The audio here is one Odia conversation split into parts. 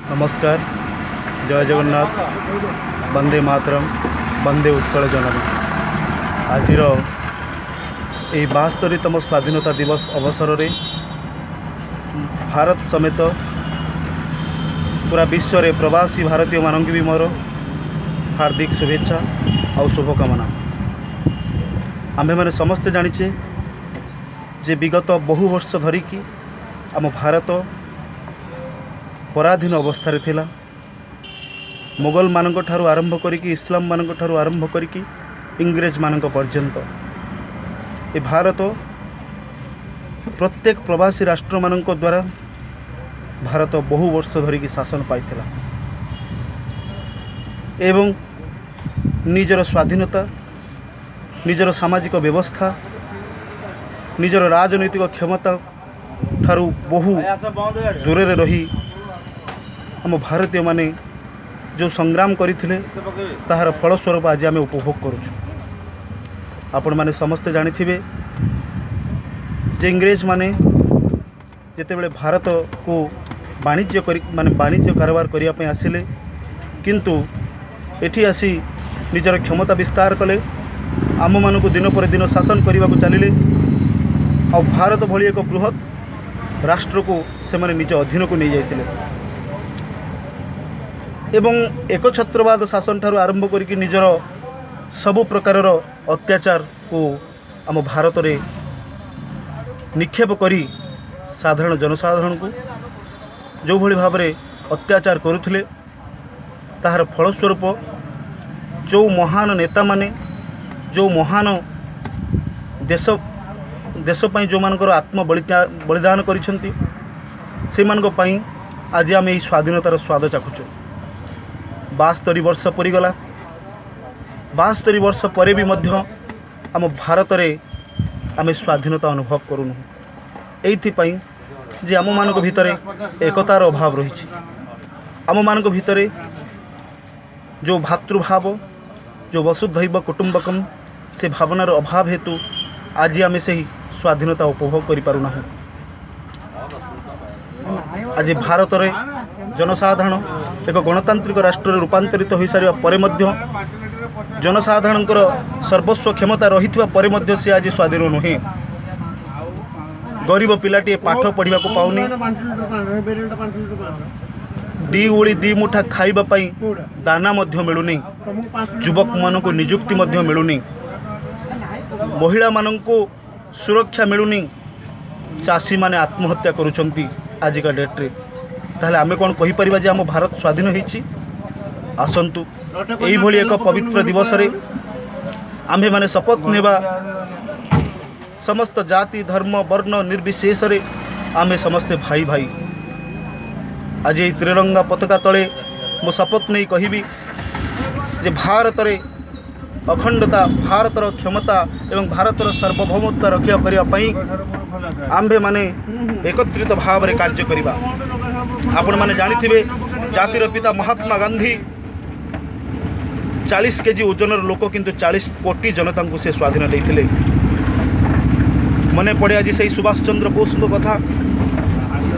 ନମସ୍କାର, ଜୟ ଜଗନ୍ନାଥ, ବନ୍ଦେ ମାତରମ୍, ବନ୍ଦେ ଉତ୍କଳ ଜନନୀ। ଆଜିର ଏହି 72ତମ ସ୍ୱାଧୀନତା ଦିବସ ଅବସରରେ ଭାରତ ସମେତ ପୁରା ବିଶ୍ୱରେ ପ୍ରବାସୀ ଭାରତୀୟମାନଙ୍କୁ ବି ମୋର ହାର୍ଦ୍ଦିକ ଶୁଭେଚ୍ଛା ଆଉ ଶୁଭକାମନା। ଆମ୍ଭେମାନେ ସମସ୍ତେ ଜାଣିଛେ ଯେ ବିଗତ ବହୁ ବର୍ଷ ଧରିକି ଆମ ଭାରତ ପରାଧୀନ ଅବସ୍ଥାରେ ଥିଲା। ମୋଗଲମାନଙ୍କ ଠାରୁ ଆରମ୍ଭ କରିକି, ଇସଲାମମାନଙ୍କ ଠାରୁ ଆରମ୍ଭ କରିକି ଇଂରେଜମାନଙ୍କ ପର୍ଯ୍ୟନ୍ତ ଏ ଭାରତ ପ୍ରତ୍ୟେକ ପ୍ରବାସୀ ରାଷ୍ଟ୍ରମାନଙ୍କ ଦ୍ୱାରା ଭାରତ ବହୁ ବର୍ଷ ଧରିକି ଶାସନ ପାଇଥିଲା ଏବଂ ନିଜର ସ୍ୱାଧୀନତା, ନିଜର ସାମାଜିକ ବ୍ୟବସ୍ଥା, ନିଜର ରାଜନୈତିକ କ୍ଷମତା ଠାରୁ ବହୁ ଦୂରରେ ରହି ଆମ ଭାରତୀୟମାନେ ଯେଉଁ ସଂଗ୍ରାମ କରିଥିଲେ, ତାହାର ଫଳସ୍ୱରୂପ ଆଜି ଆମେ ଉପଭୋଗ କରୁଛୁ। ଆପଣମାନେ ସମସ୍ତେ ଜାଣିଥିବେ ଯେ ଇଂରେଜମାନେ ଯେତେବେଳେ ଭାରତକୁ ବାଣିଜ୍ୟ କରି, ମାନେ ବାଣିଜ୍ୟ କାରବାର କରିବା ପାଇଁ ଆସିଲେ, କିନ୍ତୁ ଏଠି ଆସି ନିଜର କ୍ଷମତା ବିସ୍ତାର କଲେ, ଆମମାନଙ୍କୁ ଦିନ ପରେ ଦିନ ଶାସନ କରିବାକୁ ଚାଲିଲେ ଆଉ ଭାରତ ଭଳି ଏକ ବୃହତ୍ ରାଷ୍ଟ୍ରକୁ ସେମାନେ ନିଜ ଅଧୀନକୁ ନେଇଯାଇଥିଲେ ଏବଂ ଏକଛତ୍ରବାଦ ଶାସନ ଠାରୁ ଆରମ୍ଭ କରିକି ନିଜର ସବୁ ପ୍ରକାରର ଅତ୍ୟାଚାରକୁ ଆମ ଭାରତରେ ନିକ୍ଷେପ କରି ସାଧାରଣ ଜନସାଧାରଣଙ୍କୁ ଯେଉଁଭଳି ଭାବରେ ଅତ୍ୟାଚାର କରୁଥିଲେ, ତାହାର ଫଳସ୍ୱରୂପ ଯେଉଁ ମହାନ ନେତାମାନେ, ଯେଉଁ ମହାନ ଦେଶ ଦେଶ ପାଇଁ ଯେଉଁମାନଙ୍କର ଆତ୍ମ ବଳିଦାନ କରିଛନ୍ତି, ସେମାନଙ୍କ ପାଇଁ ଆଜି ଆମେ ଏହି ସ୍ୱାଧୀନତାର ସ୍ୱାଦ ଚାଖୁଛୁ। 72 ବର୍ଷ ପୁରିଗଲା। 72 ବର୍ଷ ପରେ ବି ମଧ୍ୟ ଆମ ଭାରତରେ ଆମେ ସ୍ୱାଧୀନତା ଅନୁଭବ କରୁନୁ, ଏଇଥିପାଇଁ ଯେ ଆମମାନଙ୍କ ଭିତରେ ଏକତାର ଅଭାବ ରହିଛି। ଆମମାନଙ୍କ ଭିତରେ ଯେଉଁ ଭାତୃଭାବ, ଯେଉଁ ବସୁଧୈବ କୁଟୁମ୍ବକମ୍, ସେ ଭାବନାର ଅଭାବ ହେତୁ ଆଜି ଆମେ ସେହି ସ୍ୱାଧୀନତା ଉପଭୋଗ କରିପାରୁନାହୁଁ। ଆଜି ଭାରତରେ ଜନସାଧାରଣ ଏକ ଗଣତାନ୍ତ୍ରିକ ରାଷ୍ଟ୍ରରେ ରୂପାନ୍ତରିତ ହୋଇସାରିବା ପରେ ମଧ୍ୟ, ଜନସାଧାରଣଙ୍କର ସର୍ବସ୍ୱ କ୍ଷମତା ରହିଥିବା ପରେ ମଧ୍ୟ ସେ ଆଜି ସ୍ୱାଧୀନ ନୁହେଁ। ଗରିବ ପିଲାଟିଏ ପାଠ ପଢ଼ିବାକୁ ପାଉନି। ଦି ଓଳି ଦି ମୁଠା ଖାଇବା ପାଇଁ ଦାନା ମଧ୍ୟ ମିଳୁନି। ଯୁବକମାନଙ୍କୁ ନିଯୁକ୍ତି ମଧ୍ୟ ମିଳୁନି। ମହିଳାମାନଙ୍କୁ ସୁରକ୍ଷା ମିଳୁନି। ଚାଷୀମାନେ ଆତ୍ମହତ୍ୟା କରୁଛନ୍ତି ଆଜିକା ଡେଟ୍ରେ। ତାହେଲେ ଆମେ କ'ଣ କହିପାରିବା ଯେ ଆମ ଭାରତ ସ୍ୱାଧୀନ ହେଇଛି? ଆସନ୍ତୁ, ଏଇଭଳି ଏକ ପବିତ୍ର ଦିବସରେ ଆମ୍ଭେମାନେ ଶପଥ ନେବା, ସମସ୍ତ ଜାତି, ଧର୍ମ, ବର୍ଣ୍ଣ ନିର୍ବିଶେଷରେ ଆମେ ସମସ୍ତେ ଭାଇ ଭାଇ। ଆଜି ଏହି ତ୍ରିରଙ୍ଗା ପତାକା ତଳେ ମୁଁ ଶପଥ ନେଇ କହିବି ଯେ ଭାରତରେ ଅଖଣ୍ଡତା, ଭାରତର କ୍ଷମତା ଏବଂ ଭାରତର ସାର୍ବଭୌମତ୍ୱ ରକ୍ଷା କରିବା ପାଇଁ ଆମ୍ଭେମାନେ ଏକତ୍ରିତ ଭାବରେ କାର୍ଯ୍ୟ କରିବା। ଆପଣମାନେ ଜାଣିଥିବେ, ଜାତିର ପିତା ମହାତ୍ମା ଗାନ୍ଧୀ 40 କେଜି ଓଜନର ଲୋକ, କିନ୍ତୁ 40 କୋଟି ଜନତାଙ୍କୁ ସେ ସ୍ୱାଧୀନ ଦେଇଥିଲେ। ମନେ ପଡ଼େ ଆଜି ସେଇ ସୁଭାଷ ଚନ୍ଦ୍ର ବୋଷଙ୍କ କଥା,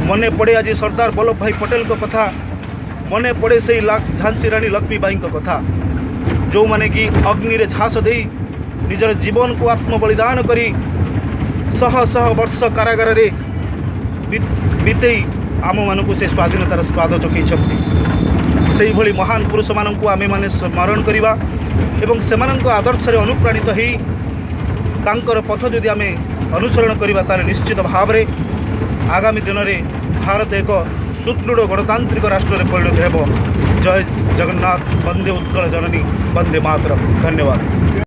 ମନେ ପଡ଼େ ଆଜି ସର୍ଦ୍ଦାର ବଲ୍ଲଭ ଭାଇ ପଟେଲଙ୍କ କଥା, ମନେ ପଡ଼େ ସେଇ ଝାନ୍ସୀ ରାଣୀ ଲକ୍ଷ୍ମୀବାଇଙ୍କ କଥା, ଯେଉଁମାନେ କି ଅଗ୍ନିରେ ଝାସ ଦେଇ ନିଜର ଜୀବନକୁ ଆତ୍ମବଳିଦାନ କରି ଶହ ଶହ ବର୍ଷ କାରାଗାରରେ ବିତେଇ ଆମମାନଙ୍କୁ ସେ ସ୍ୱାଧୀନତାର ସ୍ୱାଦ ଚଖେଇଛନ୍ତି। ସେଇଭଳି ମହାନ ପୁରୁଷମାନଙ୍କୁ ଆମେମାନେ ସ୍ମରଣ କରିବା ଏବଂ ସେମାନଙ୍କ ଆଦର୍ଶରେ ଅନୁପ୍ରାଣିତ ହେଇ ତାଙ୍କର ପଥ ଯଦି ଆମେ ଅନୁସରଣ କରିବା, ତାହେଲେ ନିଶ୍ଚିତ ଭାବରେ ଆଗାମୀ ଦିନରେ ଭାରତ ଏକ ସୁଦୃଢ଼ ଗଣତାନ୍ତ୍ରିକ ରାଷ୍ଟ୍ରରେ ପରିଣତ ହେବ। ଜୟ ଜଗନ୍ନାଥ, ବନ୍ଦେ ଉତ୍କଳ ଜନନୀ, ବନ୍ଦେ ମାତରମ୍। ଧନ୍ୟବାଦ।